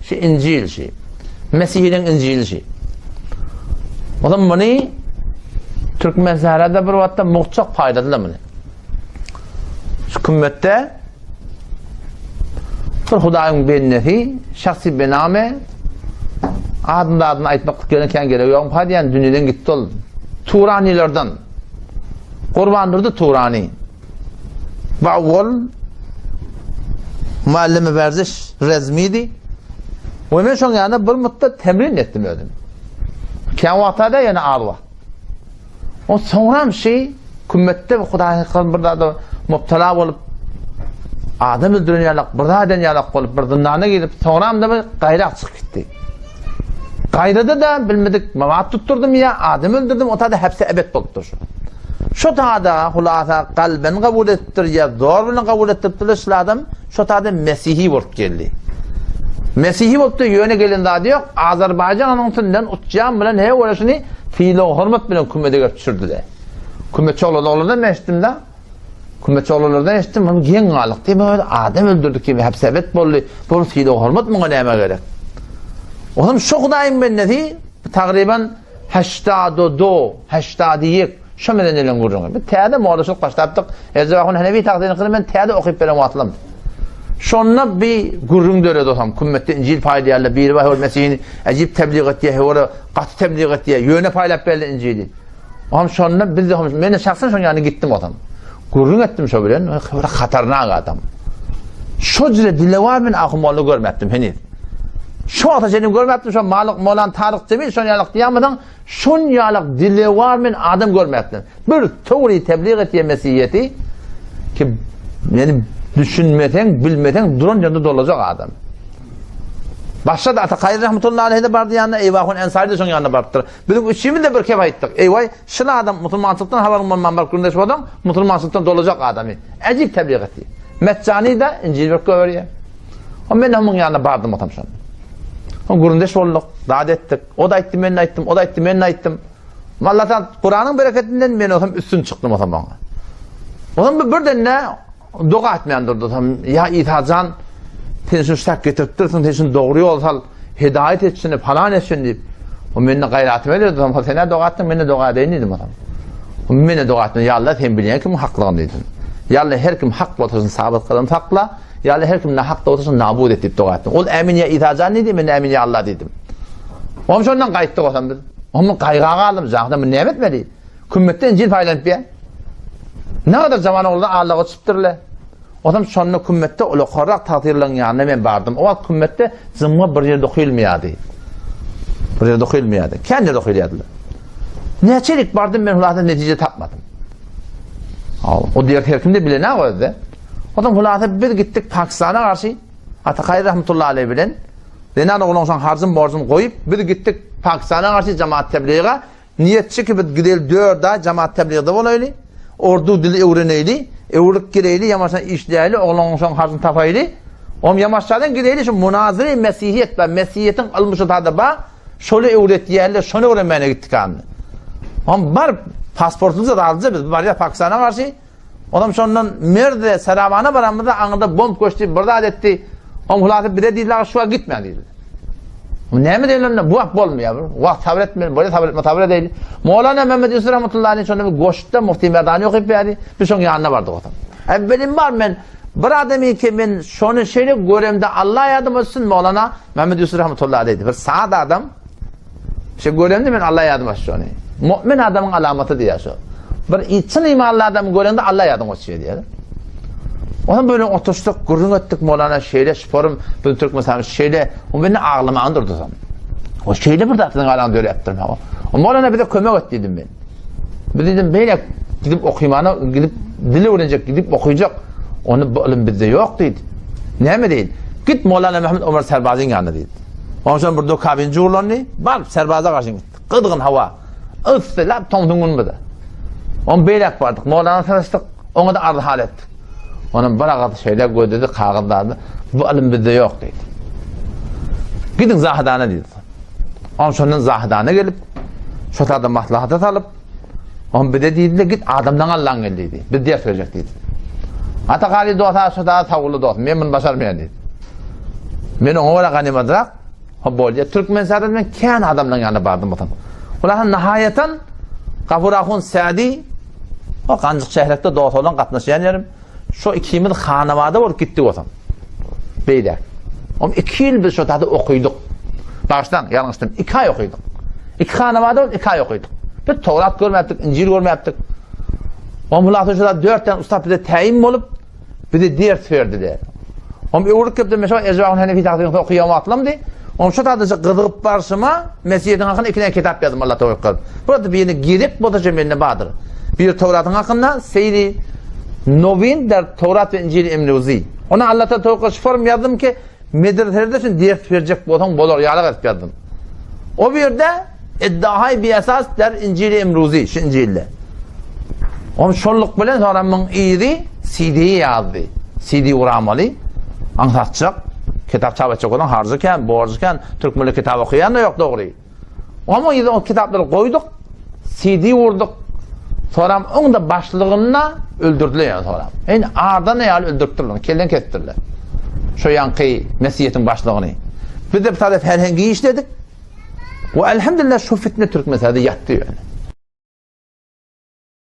Şu Injil şi. Mesihiniň Injili şi. O zaman muny Türkmensährada bir wagtda mugtjak paýladylar muny. Şu kümmetde bir Hudaýyň bendesi, şahsy bename adyny adyny aýtmak gerek kän gerek ýok. Hadi ýani dünýeden gitdi ol. Turanilerden. Gurbandurdy Turani. Bawgol muallimi werziş rezmidi. We men şoň ýanynda bir muddat temrin etdim özüm. Kän wagta da ýene az wagt. O soňram şi kümmetde bir Hudaýa hakykat bir zada mubtala bolup adam öldüren ýalak, bir zat eden ýalak bolup bir zyndana girip soňram da bir gaýrak çykyp gitdi. Gaýrada da bilmedik mamat tutdurdym ýa adam öldürdim, o tada hepsi ebet bolupdyr şu. Şu tada hulasa kalben kabul etdir ýa zor bilen kabul etdiripdirler şul adam şu tada mesihi bolup geldi. Mesihi bolupdy ýöne gelen zady ýok. Azerbaýjan onuň üstünden uçýan bilen he ola şuny sylag hormat bilen kümede gelip düşürdiler. Küme çogladylardan men eşitdim da. Küme çoglalardan eşitdim, hem geň galyk diýip, adam öldürdik diýip, hepsi ebet boldy. Bu sylag hormat muňa näme gerek? Olam şu Hudaýyň bendesi tagryban heştado do, heştady ýek, şo menen elen gürrüňi. Biz täze mollaçylyk başlapdyk. Erjep ahun Henefi tagsyny kyny men täze okyp beren wagtlam. Şonda bir gürrüň döredi otam. Kümmetde Injil paýlaýarlar. Biri bar, Mesihini ejip tebliğ etýär, hewara gaty tebliğ etýär. Ýöne paýlap berdi Injili. Otam şonda biz de men de şahsen şoň ýanyna gitdim otam. Gürrüň etdim şo bilen, bir hatarnak adam. Şo jüre dilewar men ahun molla görmäpdim heniz. Şo wagta çenli görmäpdim şo Malyk Molan Taryk Jemil şon ýalak diýýärmidiň? Şon ýalak dilewar men adam görmäpdim. Bir töwri tebliğ etýär mesihiýeti ki ýani düşünmeseň, bilmeseň duran ýerde dolajak adam. Başda da Ata Kaýry rahmetullahi aleyhi de bardy ýanyna, Eýwahun Ensary da şoň ýanyna barypdyr. Biziň üçimiz de bir kep aýtdyk. Eýwaý, şul adam musulmançylykdan habaryň bolman baryp gürrüňdeş bolsaň, musulmançylykdan dolajak adamy. Äjip tebliğ etdi. Metjani da Injil berip goýberýär. O men onuň ýanyna bardym otam şonda. O gürrüňdeş bolduk, zat etdik. O da aýtdy, men de aýtdym, o da aýtdy, men de aýtdym. Allah'tan Kur'an'ın bereketinden men olsam üstün çykdym olsam oňa. Olam bir birden ne Doga etmän durdy. Ýa Isa jan, sen şuny şak getiripdirsiň, sen şuny dogry ýol sal, hidaýat et şuny, falan et şuny diýip. O mende gaýratym geldi, diýdim, sen doga etdiň, men-de doga edeýin diýdim otam. O men-de doga etdim, ýa Allah, sen bilýän kimiň haklygyny diýdim. Ýa Allah, her kim hak bolsa şuny sabyt gadam sakla, ýa Allah, her kim nahak bolsa şuny nabud et diýip doga etdim. Ol ämin ýa Isa jan diýdi, men ämin ýa Allah diýdim. Oňam şondan gaýtdyk otam biz. Oňam gaýga galdym, jahda men näme etmeli? Kümmetde Injil paýlanyp ýa. Ne kadar jaman oglanlar Allaha uçupdyrlar. Otam şonda kümmetde ulakarrak tagtyrlaryň ýanyna men bardym. O wagt kümmetde jymga bir ýerde okylmaýardy. Bir ýerde okylmaýardy. Kän ýerde okylýardylar. Näçelik bardym men hulasa netije tapmadym. O diýer her kimde bilen özde. Otam hulasa biz gitdik Pakistana garşy Atakaý rahmetullahi aleyh bilen zenan oglan şoň harjyn borjun goýup biz gitdik Pakistana garşy jemaat tebliga Niýetçi ki biz gideli dört aý jamaat tebliğde bolaýly, ordu dili öwreneýli, öwrülip geleýli, ýamaşdan işläýli, oglan-ogşaň harjyny tapaýly. Oňam ýamaşjadan gideýli, şu munazyry mesihiýet bar, mesihiýetiň ylmy şu tada bar, şoly öwretýärler, şony öwrenmäne gitdik andy. Oňam baryp pasportymyzy da aldy biz, barýas Pakistana garşy. Onam şondan Merwde Sarawana baranymyzda aňyrda bomb göçdi, bir zat etdi. Oň hulasy bize diýdiler, şu wagt gitme diýdiler. Näme diýeli onda? Bu wagt bolmaýar. Wagt sabyr etmeli, böyle sabyr etme, sabyr edeýli. Mowlana Mehmet Ýusuf rahmetullahi aleyh şonda bir goşda Mufti Merdani okyp berdi. Biz şoň ýanyna bardyk otam. Evvelim bar men bir adamy ki men şony şeýle göremde Allah ýadyma düşsün Mowlana Mehmet Ýusuf rahmetullahi aleyh. Bir sad adam. Şe görende men Allah ýadyma düşdi ony. Mu'min adamyň alamaty diýýär şo. Bir çyn imanly adamy görende Allah ýadyňa düşýär diýýär. Onuň bilen oturyşdyk, gürrüň etdik, Molana şeýle şuparym, bizim Türkmenistanymyz şeýle, o meni aglamany durdy soň. O şeýle bir zat siziň araňyzda döräpdir. O Molana bize kömek et diýdim men. Biz diýdim beýle gidip okymana, gidip dil öwrenjek, gidip okuyjak. Ony bu ylym bizde ýok diýdi. Näme diýdi? Git Molana Mehmet Omar Serbazyň ýanyna diýdi. Onsoň bir dokabin jurlandy, baryp Serbaza garşy gitdi. Gyzgyn hawa. Yssylap tomsuň güni bize. On beýläk bardyk, Molana saraşdyk, oňa da arz hal etdik. Onuň bir agyz şeýle gözledi, kagyz zady, bu ylym bizde ýok diýdi. Gidiň Zahydana diýdi. On şondan Zahydana gelip, şo taýda maslahata salyp, on bize diýdi, git adamdan Allaň gel diýdi. Biz ders berjek diýdi. Ata Kazy dosa şo da sawuly dos, men muny başarmaýan diýdi. Men oňa görä ganymadrak, ha bolýa. Türkmenistanda men kän adamlaryň ýanyna bardym bolsam. Hulasa nahaýatan Gafur ahun Sädi o Ganjyk şährekde dost oglan gatnaşýan ýerim. Şo ikimiz Hanabada bolup gitdik bolsam. Beýle. Om iki ýyl biz şo taýda okydyk. Bagyşlaň, ýalňyşdym. Iki aý okydyk. Iki Hanabada bolup iki aý okydyk. Biz Towrat görmäpdik, Injil görmäpdik. Om hulasa şo taýda dört tane ussat bize täýin bolup, bize ders berdiler. Om öwrülip gelipdim, men şo Ejrahun Henefi tagsyryny okaýan wagtlarymdy. Om şo taýda gyzygyp barşyma Mesihiň hakynda iki däne kitap ýazdym, Allah towfyk berip. Burada birini gerek bolsa şo mende bardyr. Biri Towratyň hakynda, Seýdi Nowin der Towrat we Injil Emruzi. Ona Allahdan towfyk şu form ýazdym ki, medreselerde üçin ders berjek bolsaň bolar ýaly edip ýazdym. O bir ýerde iddiahay bi esas der Injil Emruzi, şu Injilde. Oň şolluk bilen sonra muň yzy CD ýazdy. CD guramaly. Aňsatjak. Kitap çap etjek bolsaň harjy kän, borjy kän. Türkmenler kitap okaýan-da ýok dogry. Onuň yzy o kitaplary goýduk. CD gurduk. Soram oň da başlygyny öldürdiler ýa soram. Indi ardan ýaly öldüripdirler, kellen kesipdirler. Şo ýaňky mesiýetiň başlygyny. Biz de bir tane ferhengi işledik. We elhamdülillah şu fitne Türkmenistanda ýatdy ýöne.